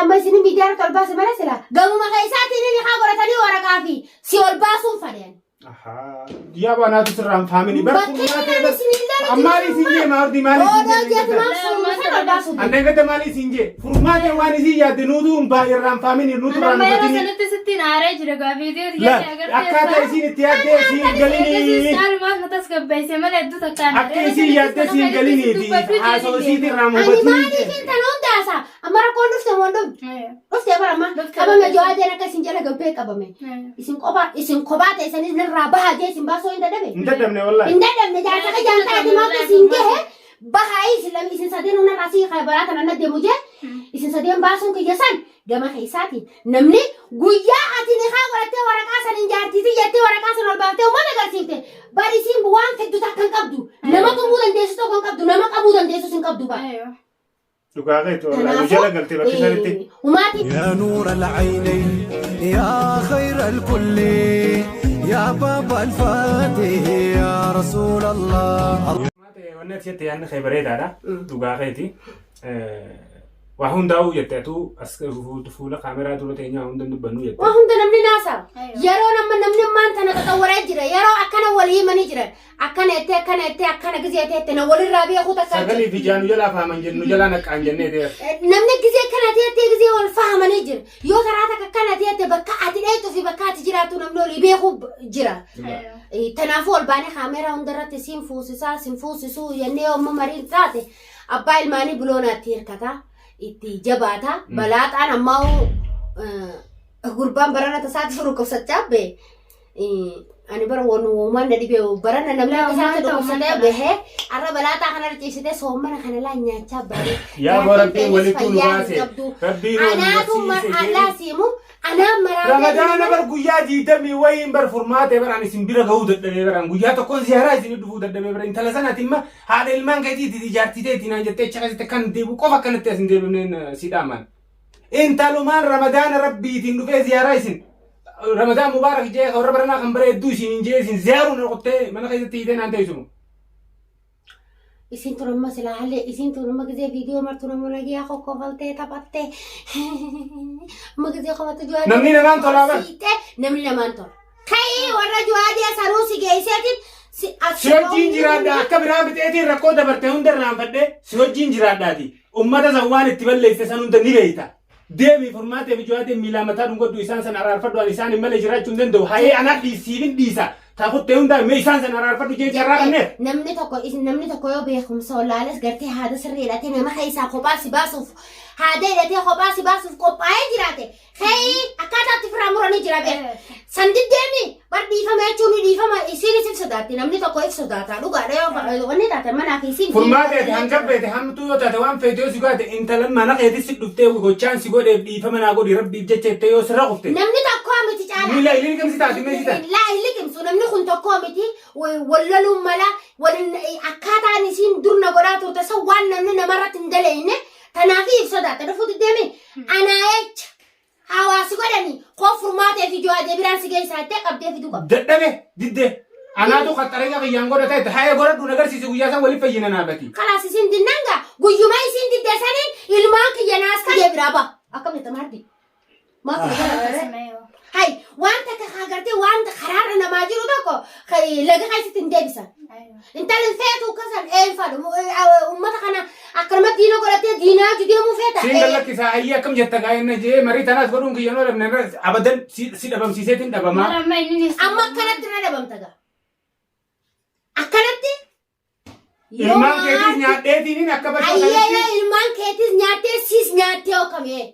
Amma isin miidiyaa irratti ol baase malee sila gamuma keessaatiin inni haa godhatanii waraqaa fi si ol baasuun fadhan. Yaa baanaatu sirraan faamini. Bar Bakki inni furmaatee namni bar. isin hin laalu Ammaali isin jee maardi maali isin Odoo jee. jeetumaan furmaata ol baasuu. Anneen gadda maali isin jee. Furmaatee waan isin yaadde nuutu hin baa irraan faamini nuutu irraan Amma yeroo hubatini. sanatti sittiin aaree jira gaa viidiyoo La jettee akkaataa isin itti yaaddee isin galinii. Caalumaaf na tasgabbeesse malee hedduu takkaan. Akka isin yaaddee isin galiniiti. Haasoo isiitiin irraan Ani hubatini. maaliif hin tan hundaasa? Amma rakkoon dhufte moo hin dhufne? Dhufte bara amma Dhufte. qabame jawaadeen akka isin jala gabbee qabame. Isin kophaa isin kophaa teessanis narraa bahaa jee isin baasuu hin dadhabe. Hin dadhabne wallaahi. Hin dadhabne jaarsa ka jaarsa ati maaltu isin gahe bahaa isin lami isin sadeen hundarraa sii kaya balaa tana na deemu jee isin sadeen baasuun kiyya san gama keessaatiin namni guyyaa ati nikaa godhattee waraqaa san hin jaartiitii jettee waraqaa san ol baaftee uummata agarsiifte bari isiin waan fiddu takka hin qabdu nama tumuu dandeessu tokko hin qabdu nama qabuu dandeessus hin qabdu bara. Dhugaa keetti wallaahi nu jala galte bakki sanitti. Humaatii يا نور العينين يا خير الكل يا بابا الفاتح يا رسول الله Wanni ati jette yaadni kee bareedaadha. Dhugaa keeti. Waa hundaa'uu jette atuu as fuula kaameraa dura teenyaa hunda dubbannu jette. Waa hunda namni naasa. Ayyo. Yeroo nama namni ammaan tana xaxawwaree jira. Yeroo akkana wal himanii jiran. Akkana jettee akkana jettee akkana gizee jettee na walirraa beekuu takka Sagalii fi ja'a nu jalaa faaman jennu nu jalaa naqqaan jennee ta'e. Namni gizee akkana jettee gizee wal fahamanii jira. Yoo karaa takka akkana jette bakka ati dheeyxuu fi bakka ati jiraattu namni olii beekuu jira. Tanaafuu ol baanee kaameeraa hundarratti siin fuusisaa siin fuusisuu jennee yoo amma mariin taate abbaa ilmaanii buloonaatti hirkata itti jabaata balaaxaan ammaa gurbaan barana tasaatti dhukkubsachaa bee ani bara wanumaan na dhibee barana namni akka isaatti dhukkubsatee bahee arra balaaxaa kanarra ciibsitee soommana kana laa nyaachaa bahee. Yaa boo Rabbiin walittuu nu baase. Rabbiin wal nu Anaatu barsiise allaa siimu anaan maraatee. Ramadaana bar guyyaa diidamii wayiin bar furmaatee bar ani isin bira gahuu dadhabee bar an guyyaa tokkoon ziyaaraa isin dhufuu dadhabee bar intala sana ati imma haadha ilmaan keetii ijaartii teetii naan jettee achi keessatti kan deebi'u qofa akkanatti as hin deebifneen si dhaaman. Intalumaan ramadaana rabbiitiin dhufee ziyaaraa isin Ramadaan mubaarak jee warra baranaa kan bara hedduu isin hin jee isin ziyaaruun qottee mana keessatti hiitee naan teessumu. Isin tun amma silaa hallee isin tun amma gizee viidiyoo martu nama nagiyaa kokkofaltee taphattee amma gizee kophatte juwaadee Namni namaan tolaa bar. siixee namni namaan tola. Ka'ii warra juwaadee sanuu si geesseetiin si Si wajjin jiraadha akka biraa fixeetiin rakkoo dabarte hunda irraanfadhee si wajjin jiraadhaati. Ummata san waan itti balleessite san hunda ni beekta. Deemi furmaatee fi jawaadee miilaa mataa dhungadhu isaan san araarfadhu ani isaan hin malee jiraachuu hin danda'u. Hayee anaa dhiisiifin dhiisa. Taa kuttee hundaa mee isaan san araarfadhu jee carraa kanneef. Namni tokko namni tokko yoo beekumsa wallaales gartee haada sirrii hidhatee nama keessaa kophaa si baasuuf haada hidhatee kophaa si baasuuf qophaa'ee jiraate Ka'ii akkaataa itti firraa muranii jira beek. San diddeemi bar dhiifama jechuun ni dhiifama isiinis if sodaatti namni tokko if sodaata dhugaadha yoo wanni taate manaa fi isiin. Furmaata ati hanga feete hamtuu yoo taate waan feete yoo si gaate intala mana keetti si dhuftee gochaan si godheef dhiifama naa godhi rabbiif jecha jettee yoo sirra kufte. Namni tokko miti caalaa. Miila ilii liqimsi taate mee si taate. Laa hin liqimsu namni kun tokko miti wal loluun mala wal akkaataan isiin dur na godhaa turte san waan namni namarratti hin daleyne tanaaf if sodaata dhufuu diddeemi. Anaa jecha hawaasi godhani koo furmaatee fi jawaadee biraan si geessaa jettee qabdee fiduu qabda. Dadhabe didde. Anaatu qaxxareenya kiyyaan godhata itti hayee godhadhu na agarsiisi guyyaa san waliif fayyina naa bati. Kalaas isin dinnaan gaa guyyuma isin didde saniin ilmaan kiyya naas kiyya biraa ba'a. Akkam jetta maardi? Maaf Hay waan takka kaa gartee waan karaarra namaa jiru tokko laga keessatti hin deebisan. Intalli hin feetu kasan eenfadhu uummata kana akkanuma diina godhattee diinaa hojii deemuu feeta. Siin gallakkisaa ayyee akkam jetta gaa inni jee marii tanaas godhuun kiyya noo dhabne abadan si dhabamsiiseetiin dhabamaa. Amma akkanatti irra dhabamta gaa. Akkanatti yoo Ilmaan keetiis maarti nyaadheetiin akka bashoo ayyee yoo sanatti ilmaan keetiis nyaattee siis nyaattee hookamee.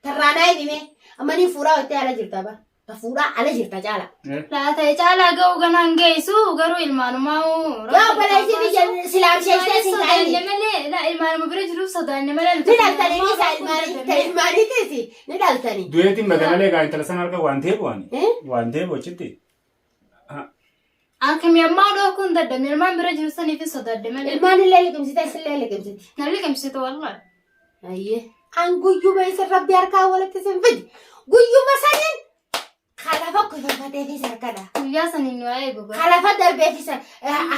Tarraanaa himime amma ni fuudhaa jettee ala jirta ba. Ta fuudhaa ala jirta caala. Laata caalaa ga'u ganaan geessu garuu ilmaanumaa Yaa obboleessi biyya silaamsheessee sin sodaanne kaa'ini. malee laa ilmaanuma bira jiruuf sodaanne malee Ni dhaltanii ni isaa ilmaanii ta ilmaaniitiis ni dhaltanii. Du'eetiin madamalee gaa intala sana harka waan ta'eef waan Eh? waan ta'eef achitti. Akkami ammaa dhorkuu hin dadhabne ilmaan bira jiru saniif hin sodaadde malee. Ilmaan illee liqimsite isillee liqimsiti. Na liqimsitu wallahi. Ayyee. An guyyuma isin rabbi harkaa walitti isin fidi. Guyyuma saniin kalafa kufafateefis harkadha. Guyyaa saniin nu eegu. Kalafa darbeefis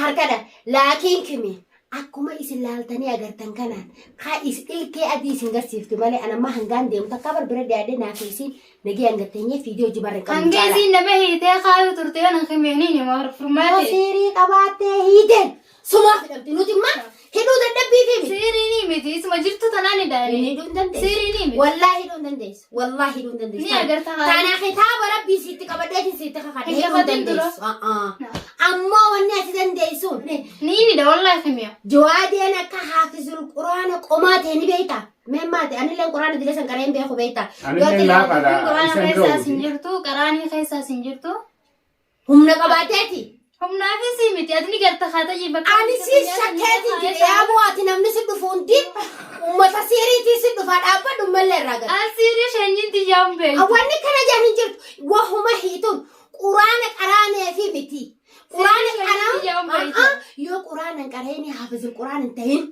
harkadha. Laakiin kimi. Akkuma isin laaltanii agartan kanaan kaa is ilkee adii isin garsiifti malee an amma hangaan deemu takkaa bar bira dhiyaadhee naaf isiin nagee hangatteenyee fiidiyoo hojii barra hin qabnu Hanga caalaa. isiin nama hiitee kaayuu turte yoo nan himeenii ni Yoo furmaate. seerii qabaattee hiiteen sumaaf hidhamti nuti immaa hidhuu dadhabbii fi miti. Seerii ni miti isuma jirtu tanaan hidhaani. Hidhuu hin dandeessu. Seerii ni miti. Wallaahi hidhuu hin dandeessu. Wallaahi hidhuu hin dandeessu. Ni agarta haala. Tana kitaaba rabbii sitti qabadheetiin sitti kakadhe Hin hidhuu hin kafatin dura. dandeessu. Ammoo wanni ati dandeessuun Ni hidha wallaahi himiya. Jawaadeen akka haafizul quraana qomaa ta'e ni beektaa? Mee maati anillee quraana dilee san qareen beeku beektaa? Anillee laafaadha. Quraana Isan keessaas hin ga'uuti. jirtu qaraanii keessaas hin jirtu. Humna qabaateeti. Humnaafis miti ati ni garta haa ta'ii bakka. Ani si shakkeetiin jedhe yaaboo ati namni si dhufu hundi uummata siiriitii si dhufaa dhaabbadhu mallee irraa gala. Asiirii shanyiin xiyyaa hin beektu. Wanni kana jaan hin jirtu wahuma hiituun quraana qaraanee fi miti. Quraana Siiriin xiyyaa hin beektu. qaraan yoo quraana hin qareenii haafizul quraana hin ta'in.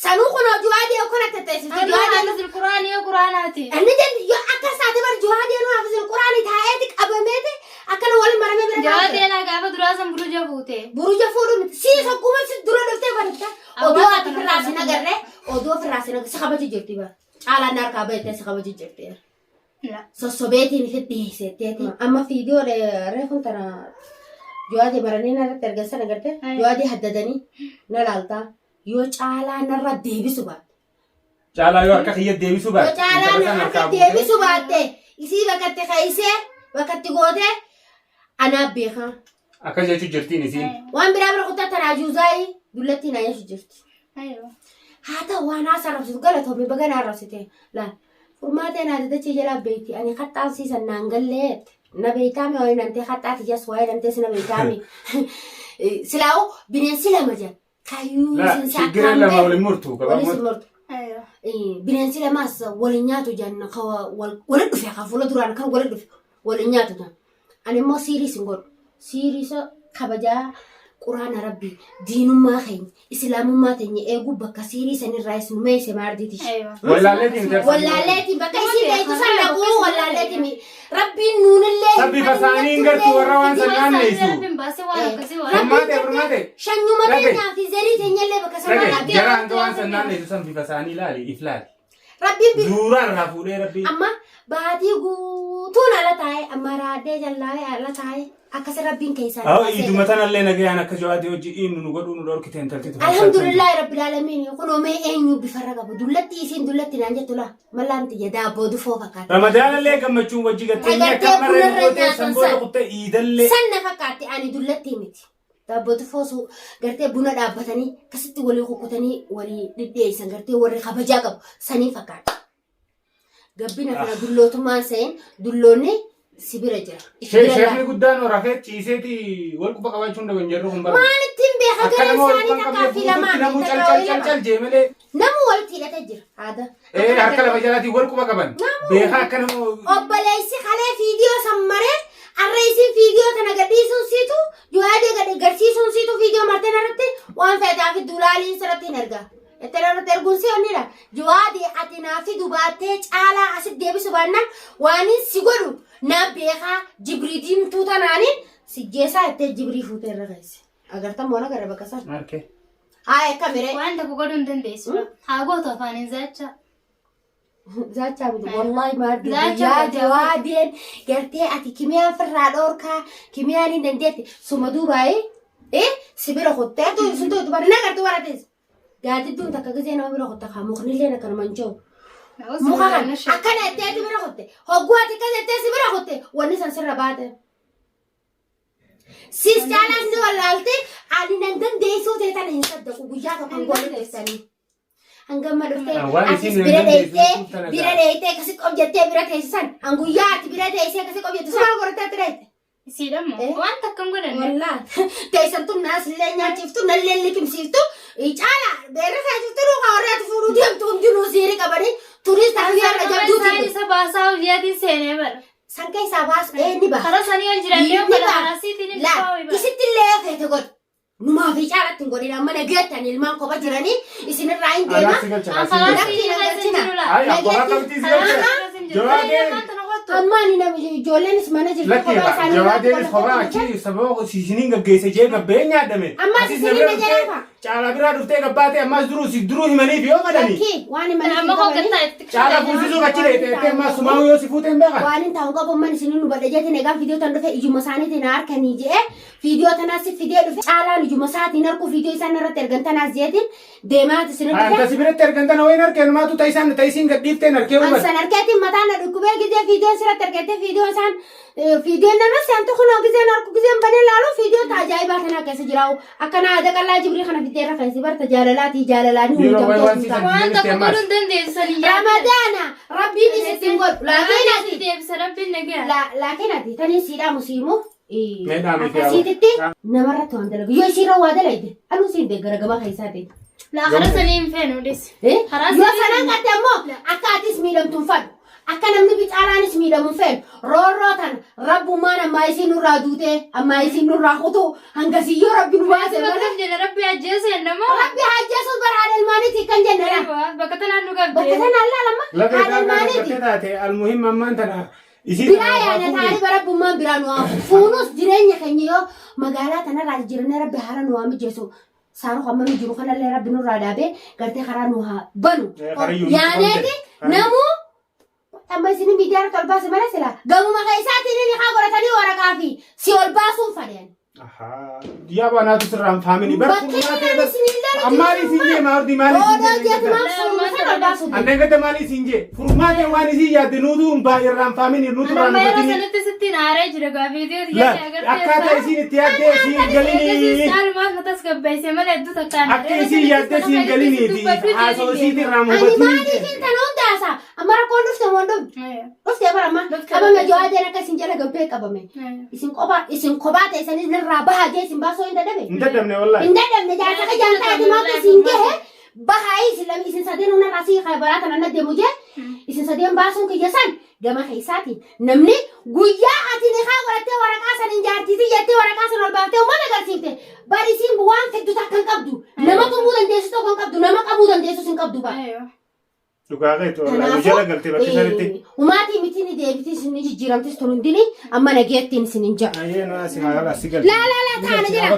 Sanuu kun juwaadee kun akka teessifte Ani juwaadee. haafizul quraanii yoo quraanaati. Inni jenni yoo akka isaati bar juwaadee nu haafizul quraanii taa'eeti qabameeti akkana waliin maramee bira taa'aa jira. Jawaadee laa gaafa duraa san buruja buute. Buruja fuudhu miti. Sii sogguma si dura dhuftee baratta. Odoo ati firraa sin agarree odoo firraa sin agarree si kabaji jirti bara. Caalaan harkaa bahettee si kabaji jirti. Sossobeetiin ifi dhiyeessetteeti. Amma fiidiyoo reefuun tana juwaadee baranii narratti argan sana garte juwaadee haddadanii na laaltaa yoo caalaa narra deebisu baatte. Caalaa yoo harka kiyya deebisuu Yoo baatte. caalaa intala na sana harka harkaa buutee. deebisu baatte isii bakkatti kaayisee bakkatti gootee anaa beekaa. Akkas jechuu jirtiin isiin. Waan biraa bira kuttaa tanaa juuzaayii dullattiin ayeeshu jirti. Haa ta'u waan haasaa rabsitu galatoomii baga naa rabsite laal furmaatee naa didachee jalaa beekti ani kaxxaan siisan naan gallee na beektaami waa'ee nantee kaxxaa tiyyaas waa'ee nantees na beektaami silaa'u bineensi lama jira kayyuu Laa isin shiggireen lama waliin murtu waliin gabaabumatti. murtu. Bineensi lamaas waliin nyaatu janna waliin dhufe kan fuula duraan kan waliin dhufe waliin nyaatu janna. Ani immoo siiriis hin godhu. Siiriisa kabajaa quraana rabbii diinummaa keenya islaamummaa teenya eeguu bakka siirii sanirraa isin meeyse maardiiti. Wallaalleetiin tarsiisuu. Wallaalleetiin bakka isin beektu san dhaquu wallaalleetiin rabbiin nuunillee. Sabbi fasaanii hin gartuu warra waan san naanneessu. Furmaate furmaate. Shanyuma Dhage. teenyaa fi zerii teenyallee bakka san Dhage dhaqee. jara hanga waan san naanneessu san bifa isaanii ilaali if laali. Rabbiin bi Zuuraa irraa fuudhee rabbii. amma baatii guutuun ala taa'e amma raadee jallaa'ee ala taa'e akkas rabbiin keessaa. Haa iiduma tanallee nagayaan akka jawaadii hojii inni nu godhuu nu dhorkite intalti tufa. Alhamdulillahi rabbil alamin kunoo mee eenyu bifarra qabu dullatti isiin dullatti naan jettu laa mallaan tiyya daabboo dufoo fakkaata. Ramadaanallee gammachuun wajji gatteenye Agartee akka marreen bunarra gootee nyaatan sanboota san. kuttee iidallee. San na fakkaatti ani dullatti miti. Daabboo dufoo su gartee buna dhaabbatanii akkasitti walii kukkutanii walii dhidhiyeessan gartee warri kabajaa qabu sanii fakkaata. Gabbina kana dullootummaan seen dulloonni si bira jira. If bira Sheekni laala. guddaan rafee ciiseeti wal quba qabaachuun dhaban jarri kun bara. Maalitti hin beeka Akka gareen nama wal isaanii quba hin takkaa qabne fi guutuutti lamaa namuu fi cal takkaa cal cal lama. cal jee malee. Namu walitti hidhatee jira aadaa. Ee harka lafa jalaatiin wal quba qaban. Beekaa akka nama. Obboleessi kalee fiidiyoo san maree arra isin fiidiyoo tana gadhiisuun siitu juhaadee gad garsiisuun siitu fiidiyoo marteen irratti waan feetaa fi dulaaliin sirratti hin erga. Itti irratti erguun si onnidha. Juhaadee ati naa fidu baattee caalaa asitti deebisu baannaan waanin si godhu naa beekaa jibrii diimtuu tanaaniin si jeesaa ittee jibrii fuutee irra keesse. Agartan moona gara bakka sana. Markee. Haa akkamiree. Waan tokko godhuu hin dandeessu. Haa gootu afaan hin zaachaa. Zaachaa miti wallahi maaddu Zaachaa guyyaa miti. jawaadeen gartee ati kimiyaan firraa dhoorkaa kimiyaan hin dandeette suma duubaayee eh si bira kuttee tu sun tu bari na gartuu baratees gaadidduun takka gisee nama bira kutte kaa muknillee akka nama hin jiru muka kan akkana jettee ati bira kutte hogguu ati akkas jettee si bira kutte wanni san sirra baate. Siis caalaas ni wallaalte ani nan dandeessuu ta'e tana hin saddaqu guyyaa tokko hin goone teessanii. Hangamma dhuftee Waan atis isiin hin bira dandeessu dheeytee tana bira ta'a. dheeytee akkasi qof jettee bira teessisan an guyyaa ati bira teessee akkasi qof jettu sumaa godhattee ati dheeyte. Isiidhammoo Eh? waan takka hin godhanne. Wallaa teessan tun naas illee nyaachiftu nallee liqimsiiftu caala beerra kaachiftu nuukaa warri ati fuudhuu deemtu hundinuu siirii qabanii turis tafiyaa irra jabduu Isaan turte. isa baasaa hojiitiin seenee bara. San keessaa baas ee ni baas. Karaa sanii ol jiraan Ni deemu bara baas. karaa siitiin hin Laa dhufaa bara. isitti illee yoo feete godhi. Numaa fi caalatti hin godhin amma nageettan ilmaan kopha jiranii isinirraa hin deema. Alaatti galcha Karaa kaasii. Lakki siitiin na keessa hin galchina. jiru laa. Ay abbaa akkamitti si galcha? Jawaadeen. Amma ani nama ijoolleenis mana jirtu Lakki kophaa isaanii jawaadeenis kophaa achi sababa siisiniin gaggeesse jee gabbee nyaadame. Amma Asis siisiniin na bira na jalaa fa'a. Caalaa biraa dhuftee gabbaatee ammaas duruu si duruu himaniif yoo fedhani. Lakkii waan himaniif Amma hin koo qabanii. gattaa itti Caalaa fuusisuuf achi dheete ammaas sumaa'uu yoo si fuute hin beekan. Waan hin ta'u qabu man isin nu badha jeetiin egaa viidiyoo tan dhufe ijuma isaaniitiin harkanii je'e viidiyoo tanaas si fidee dhufe caalaan ijuma isaatiin harkuu viidiyoo isaan irratti ergan tanaas jeetiin deemaati isin Haa dhufe. tasi biratti ergan tana wayin harkeen maatu ta'isaan ta'isiin gadhiifteen harkee An hubat. san harkeetiin mataan na dhukkubee gizee viidiyoon sirratti ergette viidiyoon isaan viidiyoon nama seentu kunoo gizeen harku gizeen banee laalu viidiyoo ta ajaa'ibaa tanaa keessa jiraa'u akkana aadaa qallaa jibrii kana fiddee irra keessa barta jaalalaatii jaalalaanii Yeroo wayi waan hundamtee siisan Waan tokko godhuu hin dandeessu sanii yaadde. Ramadaana rabbiin isittiin godhu laakiin ati Deebisa rabbiin nagaa. laakiin ati tanii siidhaa musiimu Mee dhaamii fi akkasiititti namarratti waan dalagu yoo isiirra waa dalayde anuu siin deeggara gamaa keessaa ta'e. Laa karaa sanii hin feenu dhis. Karaa Yoo sanii sanaan qatte ammoo akka atis miidhamtu hin fadhu. Akka namni bicaalaanis miidhamu hin feenu. Roorroo tana rabbummaan ammaa isiin nurraa duutee ammaa isiin nurraa kutuu hangasiyyoo rabbi nu baase malee. Bakka jedha rabbi ajjeese namoo. Rabbi hajjeesuus bara haadha ilmaaniiti kan jenne Eewa, Bakka tanaan nu Bakka qabde. tanaan laalama Lafee haadha taakaa ilmaaniiti. gartee taate almuhim ammaan tana isii Biraa yaada taa'anii bara rabbummaan biraa nu haa fuunus jireenya keenya yoo magaalaa tanarraa jijjiirannee rabbi haara nu haa mijeessu. Saaruu amma nu jiru kanallee rabbi nurraa dhaabee gartee karaa nu haa banu. Eh, karayyuu nu Yaaneeti cufamte. namuu amma isin miidiyaa irratti ol baase malee sila gamuma keessaatiin inni haa godhatanii waraqaa fi si ol baasuun fadhan. Yaa baanaatu sirraa hin faamini. Bar Bakki furmaatee inni bar. isin illee Ammaan isin jee maardi maali isin Oodoo jee? jeetumaaf furuusan ol baasuun. Anneen gadda maali isin jee? Furmaatee waan isin yaadde nuutu hin baa irraa hin faamini nuutu irraa hin Amma yeroo hubatini. sanitti sitti naaree jira gaafii La akkaataa isin itti yaaddee isin galinii. Caalumaas na tasgabbeesse malee hedduu takkaan. Akka isin yaaddee isin galiniiti. Haasoo isiit irraa hin Ani hubatini. maaliif hin tan hundaasa? Amma rakkoon dhufte moo hin dhufne? Dhuftee bara amma qabame jawaadeen akka isin jala gabbee qabame. Isin kophaa isin kophaa teessanii irraa bahaa jee isin baasuu hin dadhabe. Hin dadhabne wallaahi. Hin dadhabne jaarsa ka jaantaa ati maaltu isin gahe bahaa isin lami isin sadeen hunda irraa sii baraa tana na deemu jee isin sadeen baasuun kiyya san gama keessaatiin namni guyyaa ati nikaa godhattee waraqaa san hin jaartiitii jettee waraqaa san ol baaftee uummata agarsiifte bari isiin waan fiddu takka hin qabdu nama tumuu dandeessu tokko hin qabdu nama qabuu dandeessus hin qabdu bara. Dhugaa keetu wallaahi nu jala galte bakki sanitti. Umaatii miti ni deebitis ni jijjiiramtis tun hundini amma nageettiin isin hin jedhu. Ayyee nu asii haa asii galte. Laa laa laa taana jira.